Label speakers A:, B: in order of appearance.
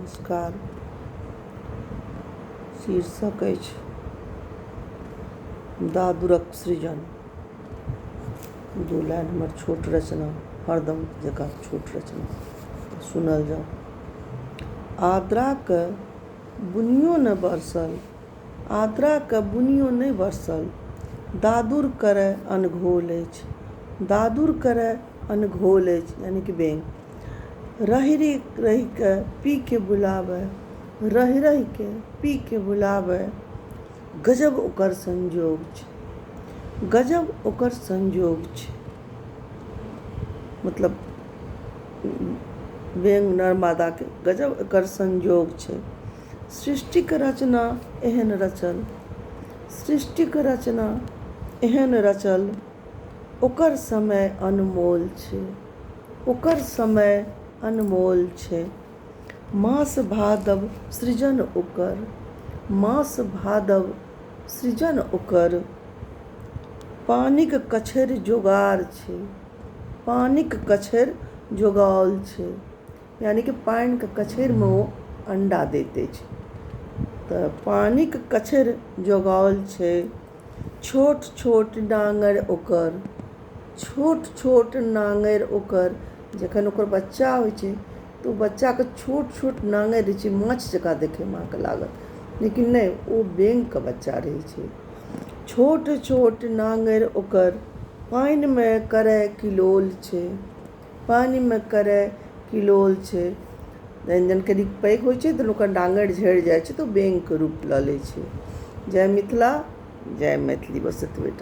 A: नमस्कार। शीर्षक अछि दादुरक सृजन। दू लाइन हमर छोट रचना, हरदम जकाँ छोट रचना, सुनल जाउ। आर्द्राक बुनियो ने बरसल, आर्द्राक बुनियो नहि बरसल, दादुर करय अनघोल अछि, दादुर करय अनघोल अछि, यानि कि बेंग। रहि रहि कऽ पीके बुलाबय, रहि रहि के पीके बुलाबय, गजब ओकर संजोग छै, गजब ओकर संजोग छै। मतलब बेंग नर्मदाके गजब एकर संजोग छै। सृष्टिक रचना एहन रचल, सृष्टिक रचना एहन रचल, ओकर समय अनमोल छै, ओकर समय अनमोल छै। मास भादव सृजन ओकर, मास भादव सृजन ओकर, पानिक कछेर जोगार छै, पानिक कछेर जोगाओल छै। यानि कि पानिके कछेरमे ओ अण्डा दैत अछि, तऽ पानिक कछेर जोगाओल छै। छोट छोट नाङ्गरि ओकर, छोट छोट नाङ्गरि ओकर, जखन ओकर बच्चा होइ छै तऽ ओ बच्चाके छोट छोट नाङ्गरि रहै छै, माछ जकाँ देखैमे अहाँके लागत, लेकिन नहि, ओ बेङ्गके बच्चा रहै छै। छोट छोट नाङ्गरि ओकर, पानिमे करै किलोल छै, पानिमे करै किलोल छै। जहन कनि पैघ होइ छै तहन ओकर नाङ्गरि झड़ि जाइ छै तऽ ओ बेङ्गके रूप लऽ लै छै। जय मिथिला, जय मैथिली। बस एतबे टा।